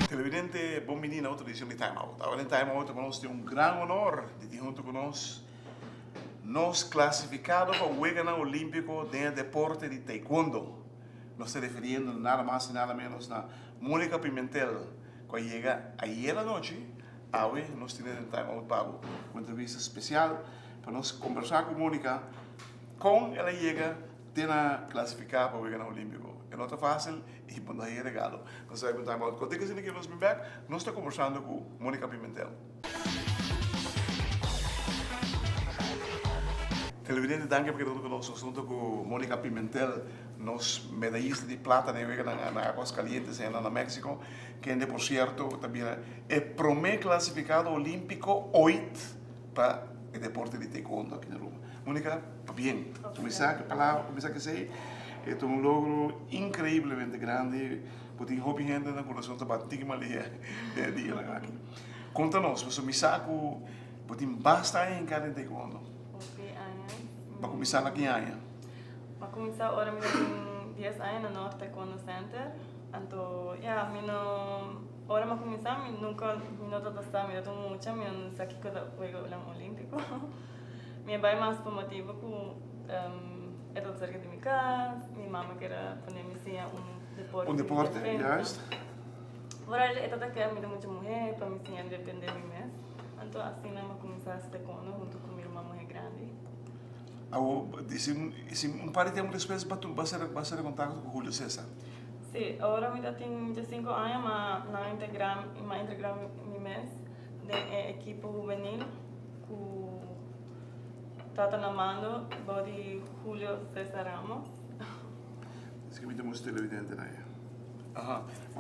Televidente, bon bini na otro edicion di Time Out. Awe den Time Out nos tin un gran honor di tin hunto cu nos nos clasificado pa Weganan Olimpico den e deporte di Taekwondo. Nos ta refiriendo nada mas y nada menos na Monica Pimentel cu a yega ayer anochi. Awe nos tene den Time Out pa bo un entrevista special pa nos combersa cu Monica con el a yega te na clasifica pa Weganan Olimpico. E no ta facil y bo no haya regalo. Nos ta bay pa un Time Out. Conte cu esaki nos bin bek, nos ta combersando cu Monica Pimentel. Televidente danki pa keda hunto ku nos. Nos hunto ku Monica Pimentel, nos medayista di plata den weganan na Aguas Calientes na na Mexico, kende por sierto ta bira e prome klasifikado olimpiko oit pa e deporte di taekwondo aki na Aruba. Monica, pabien. Kuminsá ku e palabra, kuminsá ku esei. E ta un logro inkreiblemente grandi. Bo tin hopi hende na kurason ta bati tiki malia den e dianan aki. Konta nos, pasobra mi sa ku bo tin basta aña hinká den taekwondo. Hopi aña. Bo a kuminsá na ki aña? Mi a kuminsá ora mi tin dies aña na North Taekwondo Center. Anto, ya, mi no, ora mi a kuminsá mi nunka, mi no tabata sa, mi tabata un mucha, mi no sa kiko ta Weganan Olímpiko. Mi a bai mas pa motibu ku e tabata serka di mi kas, mi mama kier a pone mi siña un deporte Un di deporte, defensa. juist. Vooral e tabata ke mi ta mucha muhé pa mi siña defendé mi mes. Anto asina mi a kuminsá hasi taekwondo huntu ku mi ruman muhé grandi. Awo, di si si un par di tempu despues bo a sera bo a sera kontakto ku Julio Cesar. Sí, ora mi ta tin diesinko aña ma nan a integrá mi a integrá mi mes den e ekipo hubenil ku tabata na mando bou di Julio Cesar Ramos. Esaki mi ta mustra televidente nan ya. Aha.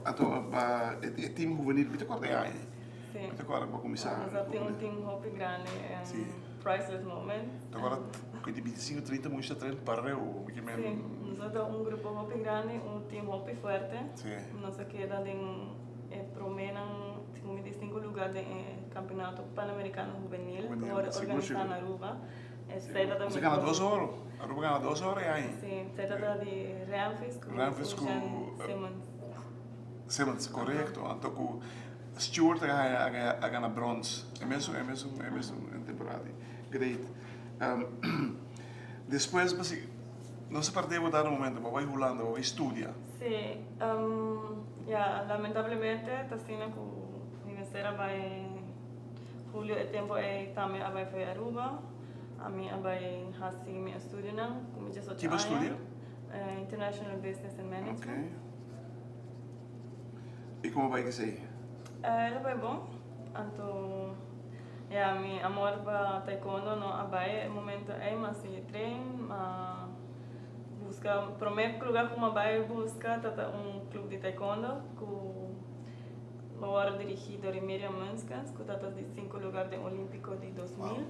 Anto ba e team hubenil, mi ta kòrda e aña ei. Sí. Mi ta kòrda ku bo a kuminsá. Nos a tin un team hopi grandi en Sí. priceless moment. Ta kòrda ku di bintisinko, trinta mucha ta train pareu. Mi ke men. Sí. Nos a ta un grupo hopi grandi, un team hopi fuerte. Sí. Nos a keda den e promenan, segun mi di sinku lugá den e Kampeonato Panamericano Hubenil ku Hubenil, wòrdu sigur, organisá sigur. na Aruba. Esei ta Nos a gana dos oro. Aruba gana dos oro e aña. Sí, esei ta ta di Ramfis ku Ramfis ku Simmons. Simmons, korekto. Anto ku Stewart a a gana brons. E mesun e mesun e mesun temporada ei. Great. Despues bo si nos a perde bo dado momento, bo a bai Hulanda, bo a bai studia. Sí, ya lamentablemente ta asina ku mi mester a bai. Julio e tempo ei tambe a bai fo'i Aruba. Ami a bai hasi mi estudionan ku mi diesocho Ki bo aña. studia? International Business and Management. Ok. I komo bai esei? El a bai bon. Anto ya mi amor pa taekwondo no a bai e momento ei, mi a sigui train, mi a buska, prome lugar ku mi a bai buska ta ta un club di taekwondo ku. Bo wòrdu dirigí dor di Miriam Munskens, ku ta di sinku lugar den Olímpiko di 2000.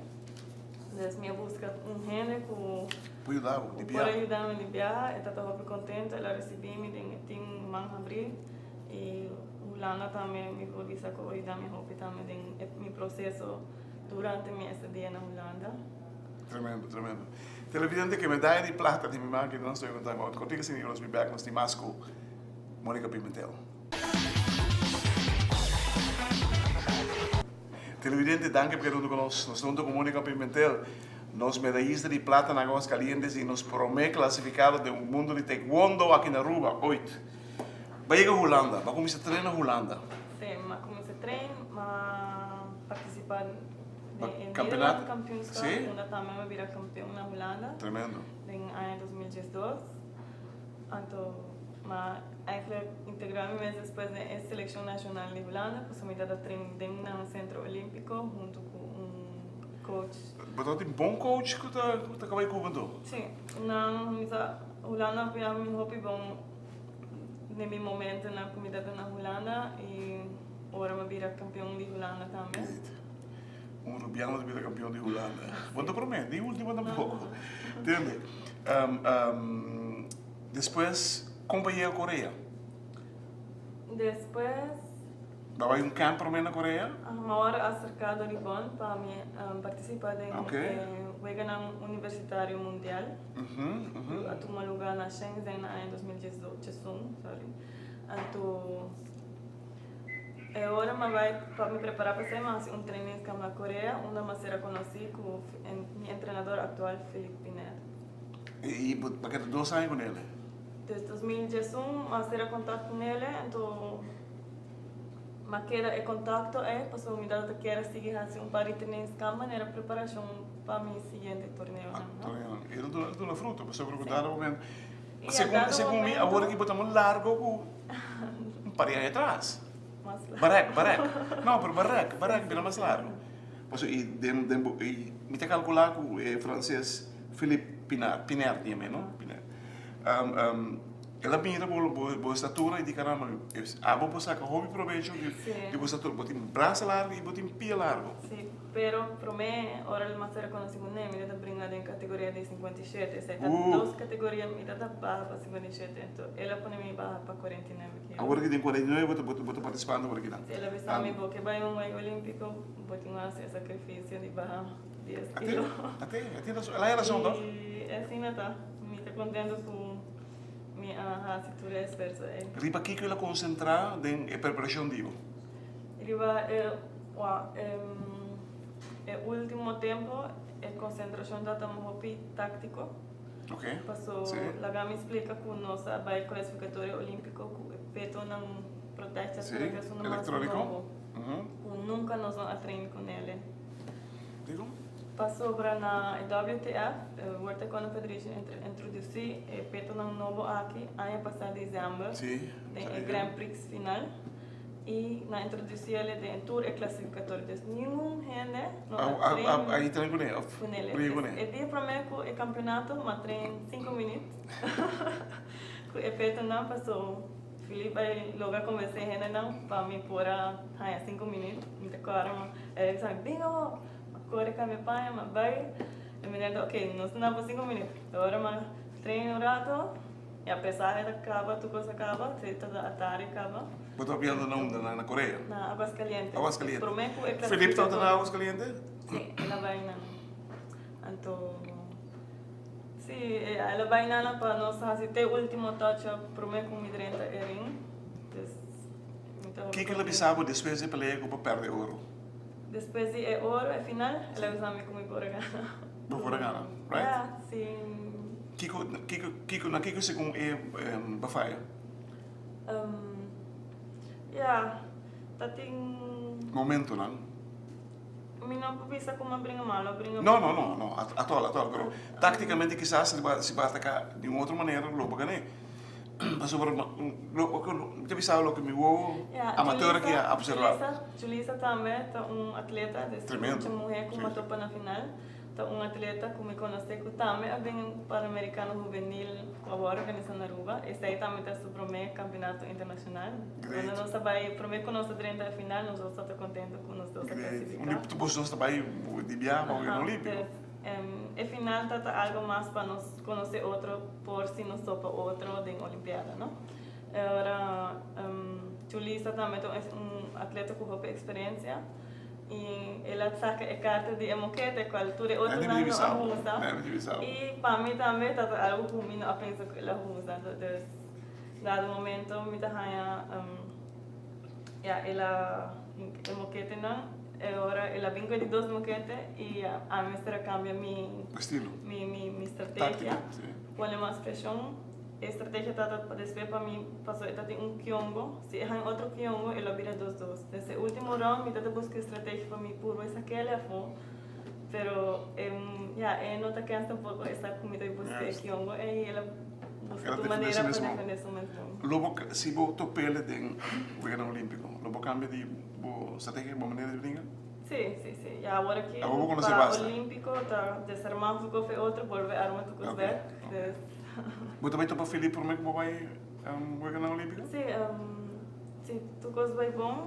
Dus mi a buska un hende ku Por yuda bo di por biaha. a yuda mi di biaha. E tabata hopi kontentu, el a risibí mi den e tim Man Habrí. I Hulanda tambe mi por bisa ku a yuda mi hopi tambe den e mi proseso durante mi estadia na Hulanda. Tremendo, tremendo. Televidente, ke medaya di plata di mi man nos ta bai konta bo. Kontigo si nos bin bèk nos tin mas ku Monica Pimentel. Televidente, danki pa keda huntu ku nos. Nos ta huntu ku Monica Pimentel, nos medayista di plata na Aguas Calientes i nos promé klasifikado den un mundu di taekwondo aki na Aruba, oit. Bo a yega Hulanda, bo a kuminsá train na Hulanda. Sí, mi a kuminsá train, mi a partisipá den e Kampeonato? Nederland Kampioenschap, Sí. unda tambe mi a bira kampeon na Hulanda. Tremendo. Den aña 2012. Anto mi a Eigenlijk integrá mi mes despues den e selekshon nashonal di Hulanda pasobra mi tabata train den nan sentro olímpiko huntu ku un coach. Bo tabatin bon coach ku ta ku ta kaba e Cuba anto? Sí, nan mi sa Hulanda a apoyá mi hopi bon den mi momentonan ku mi tabata na Hulanda i ora mi a bira kampeon di Hulanda tambe. Great. Un rubiano ta bira kampeon di Hulanda. Bo no ta promé, ni último tampoko. Tende. Despues, kon pa yega Korea? Despues. Bo a bai un camp prome na Korea? Mi a wòrdu aserká dor di bond pa mi partisipá den e Weganan Universitario Mundial ku a tuma lugá na Shenzhen na aña 2011, sorry. Anto e ora mi a bai pa mi prepará pa esei mi a hasi un trainingskamp na Korea unda mi a sera konosí ku mi entrenador aktual Philippe Pineda. I bo a keda dos aña ku nele? Des 2011 mi a sera kontakto ku nele anto. Ma keda e kontakto ei pasobra mi tata ta kier a sigui hasi un par di trainingskamp manera preparashon pa mi siguiente torneonan, no? Torneonan. E ta duna fruto pasobra ku dado momento, segun segun mi awor aki bo ta mas largo ku un par di aña atras. Mas largo. Barek, barek. No, pero barek, barek bira mas largo. Pasobra i den den bo i mi ta kalkulá ku e franses Philippe Pinard, Pinert yam'é no? Pinert. El a mira bo estatura y di caramba, abo por saca hopi probecho di bo estatura. Bo tin brasa largo y bo tin pia largo. Si, pero prome ora el mas a reconoci cu ne, mi ta ta bringa den categoria di 57. Esey ta dos categoria, mi ta ta baha pa 57. Enton el a pone mi baha pa 49 kilo. Awor ki den 49 bo ta participando por akinan? Si, el a bisa mi bo ke bay un wega olimpico, bo tin cu haci e sacrificio di baha 10 kilo. Ate, ate, el a haya razon toch? Y asina ta, mi ta contento cu. Mi a hasi tur e esfuerso ei. Riba kiko el a konsentrá den e preparashon di bo? Riba e, wou, e último tempu e konsentrashon tabata hopi táktiko. Oké. Paso laga mi splika ku nos a bai klasifikatorio olímpiko ku e petonan protèkta Sí, elektróniko. Ku nunka nos no a train ku nele. Dikon? Pasobra na e WTF, World Taekwondo Federation, a introdusí e petonan nobo aki aña pasá desèmber den e Grand Prix final i nan a introdusí el den tur e klasifikatorio. Dus ningun hende no a train kuné. E dia promé ku e kampionato mi a train sinku minüt ku e petonan paso Philip a logra konvensé hendenan pa mi por a haña sinku minüt. Mi ta kòrda mi el a bisa mi, Bin awor! Ma kore kambia paña, ma bai. E meneer ta, ok, nos ta na pa sinku minüt. E ora ma train un rato, i a pesahe ta kaba, tur kos a kaba, te ta atardi kaba. Bo ta papiando na unda? Na Korea? Na Aguascalientes. Aguascalientes. Promé ku e Philip tabata na Aguascalientes? Si, el a bai nan. Anto, si, el a bai nan pa nos hasi te ultimo touch up promé ku mi drenta e ring. Dus, mi ta hopi Kiko el a bisa bo despues di e pelea ku bo pèrdè oro? Despues di e oro, e final, el a bisa mi ku mi por a gana. Bo por a gana, right? Ya, si. Kiko, kiko, kiko, na kiko segun e bo faya? Ya, ta tin. Momentonan. Mi no por bisa ku mi a bringa mal, a bringa. No, no, no, no, at all, at all, pero taktikamente kisas si bo a ataka di un otro manera lo bo gané. Pasobra mi ta bisa loke mi wowo amateur aki a observa. Julisa tambe ta un atleta, des mucha muhe ku mi a topa na final, ta un atleta ku mi konosé ku tambe a bin un Panamericano Hubenil ku a wòrdu organisa na Aruba. Esei tambe ta su promé kampeonato internashonal. Unda nos a bai, promé ku nos a drenta e final, nos dos tabata kontento ku nos dos a klasifiká. Unda boso dos ta bai di biaha pa Weganan Olímpiko. E final ta ta algo mas pa nos conoce otro por si nos topa otro den Olimpiada, no? Ora Julissa tambe ta un atleta cu hopi experiencia y el a saca e carta di e mokete cual tur e otronan no a usa y pa mi tambe ta ta algo cu mi no a pensa cu el a usa, dus dado momento mi ta haya ya el a e moketenan. E ora el a bin ku e di dos mokete i ami mester a kambia mi Estilo. mi mi mi strategia. Táctica, sí. Pone mas preshon. E strategia tabata pa despues pa mi pasobra e tatin un kiongo. Si e haña otro kiongo e lo bira dos dos. Des e ultimo round mi tabata buska e strategia pa mi purba e sak'el afó. Pero e ya e no ta kens tampoko e sa ku mi ta buska e kiongo ei el a buska tur manera pa defende su mes bon. Lo bo si bo top'el den Weganan Olímpiko lo bo kambia di Bo strategia, bo manera di bringa? Sí, sí, sí. Ya awor aki Awor bo conoce pa basta. Olimpico ta desarma un poco fe otro, bolbe arma tu cos bek. Dus. Bo ta bai topa Philip prome cu bo bai Weganan Olimpico? Sí, si tur cos bai bon,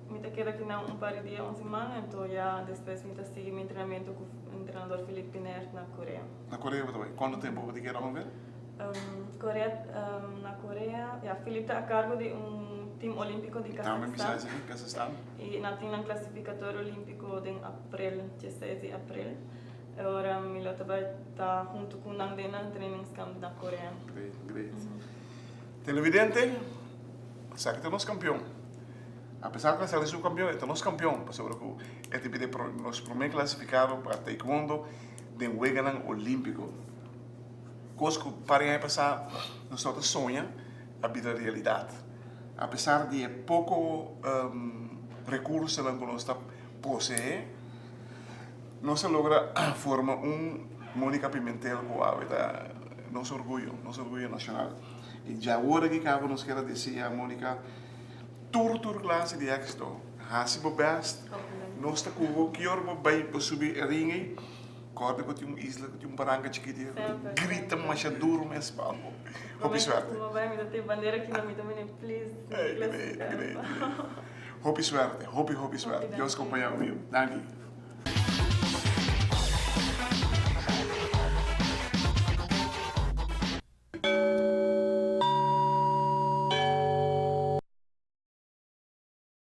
mi ta keda akinan un par di dia, un siman, anto ya despues mi ta sigui mi entrenamento cu entrenador Philip Piner na Korea. Na Korea bo ta bai? Cuanto tempo bo ta keda ongeveer? Korea, na Korea, ya Philip ta a cargo di un. team olímpiko di Tambe mi sa Kazakhstan. esaki, Kazakhstan. I nan tin nan klasifikatorio olímpiko den aprel, 16 di aprel. E ora mi lo ta bai ta huntu ku nan den nan trainingskamp na Korea. Great, great. Televidente, esaki ta nos kampion. Apesar ku a sali subkampion, e ta nos kampion, pasobra ku e ta bira nos promé klasifikado pa taekwondo den Weganan Olímpiko. Kos ku par di aña pasá nos tabata soña a bira realidat. Apesar di e poko rekursonan ku nos ta poseé, nos a logra forma un Monica Pimentel ku awe ta nos orguyo, nos orguyo nashonal. I djawor aki kaba nos kier a desea Monica tur tur klase di éksito. Hasi bo bèst, nos ta ku bo, ki ora bo bai bo subi e ring ei, Corda cu tin un isla cu tin un baranca chikiti cu ta grita masha duro mes pa bo. Hopi suerte. Hey, great, great, great. Hopi suerte, hopi, hopi suerte. Dios compaña bo, amigo. Danki.